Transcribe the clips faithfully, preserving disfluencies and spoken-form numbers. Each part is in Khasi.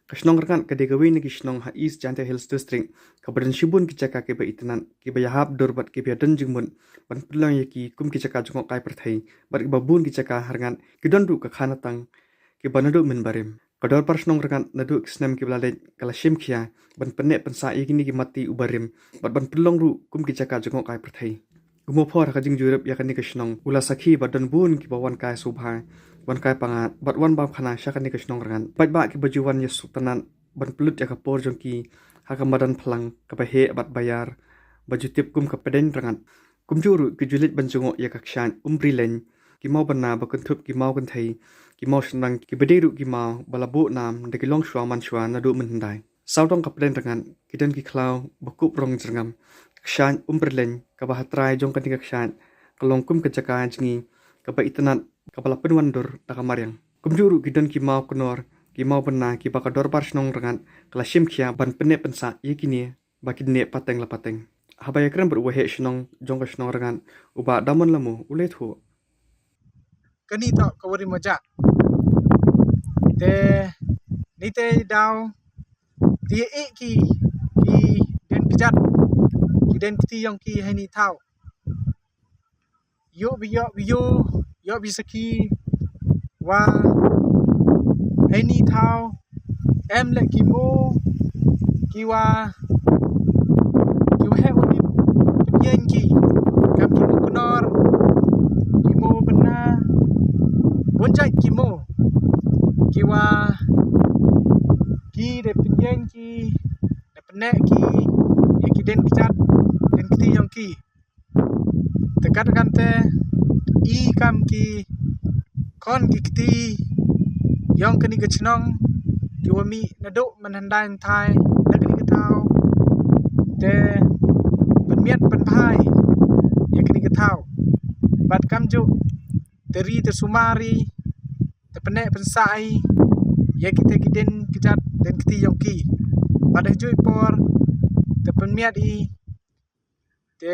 Ka shnong Rngad ka dei kawei na ki shnong ha East Jaintia Hills District kaba don shibun ki jaka kiba itynnad, kiba ïahap dur bad kiba ïadon jingmut ban pynlong ïa ki kum ki jaka jngohkai pyrthei, bad kiba bun ki jaka ha Rngad ki don ruh ka khanatang kiba naduh mynbarim. Ka dorbar shnong Rngad naduh ki snem kiba la leit ka la shim khia ban pynneh pynsah ïa kine ki mati u barim bad ban pynlong ruh kum ki jaka jngohkai pyrthei. U Mophor ha ka jingjurip ïa kane ka shnong u la sakhi ba don bun kiba wan kai sngewbha, wan kai pyngngad bad wan bam khana sha kane ka shnong Rngad. Paidbah kiba ju wan ïasuk tynnad ban pynlut ïa ka por jong ki ha ka madan phlang kaba heh bad baïar ba ju tip kum ka Pdeng Rngad. Kumjuh ruh ki ju leit ban jngoh ïa ka kshaid Umbrilein, ki maw bynna ba kynthup ki maw kynthei, ki maw shynrang, kiba dei ruh ki maw ba la buh nam da ki longshuwa manshuwa naduh mynhyndai. Sawdong ka Pdeng Rngad ki don ki khlaw ba kup rong jyrngam. Ka kshaid Umbrilein kaba ha trai jong kane ka kshaid ka long kum ka jaka jngi kaba itynnad kaba la pynwandur da ka mariang. Kumjuh ruh ki don ki maw kynnoh, ki maw bynna kiba ka dorbar shnong Rngad ka la shim khia ban pynneh pynsah ïa kine ba kin neh pateng la pateng. Haba ïakren bad u waheh shnong jong ka shnong Rngad, u Bah Damon Lamu, u la ïathuh. Kani to ka wari maja. Te ni te daw ti e ki, ki den kjat, ki den kti yong ki hani thaw. Yo bi yo bi yo, yo bi saki wa hani thaw em le ki mo ki wa ki wa he wa bim pynïeng ki kam ki mo knor, ki mo bynna, bun jait ki mo ki wa ki de pynïeng ki, de pyneh ki ïa ki den kjat, den kti yong ki. Te kat kan te i kam ki khon ki kti yong kani ka chnong ki wa mih naduh mynhyndai thai na kani ka thaw. Te pynmiat pynbha ïa kani ka thaw bad kamjuh te ri te sumar i, te pyneh pynsah i ïa ki te ki den kjat den kti yong ki. Bad ha juh i por te pynmiat i, te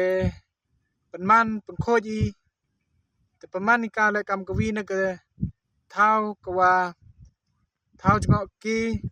pynman pynkhuid i, te pynman i ka le kam ka wi na ka thaw ka wa thaw jngoh ki,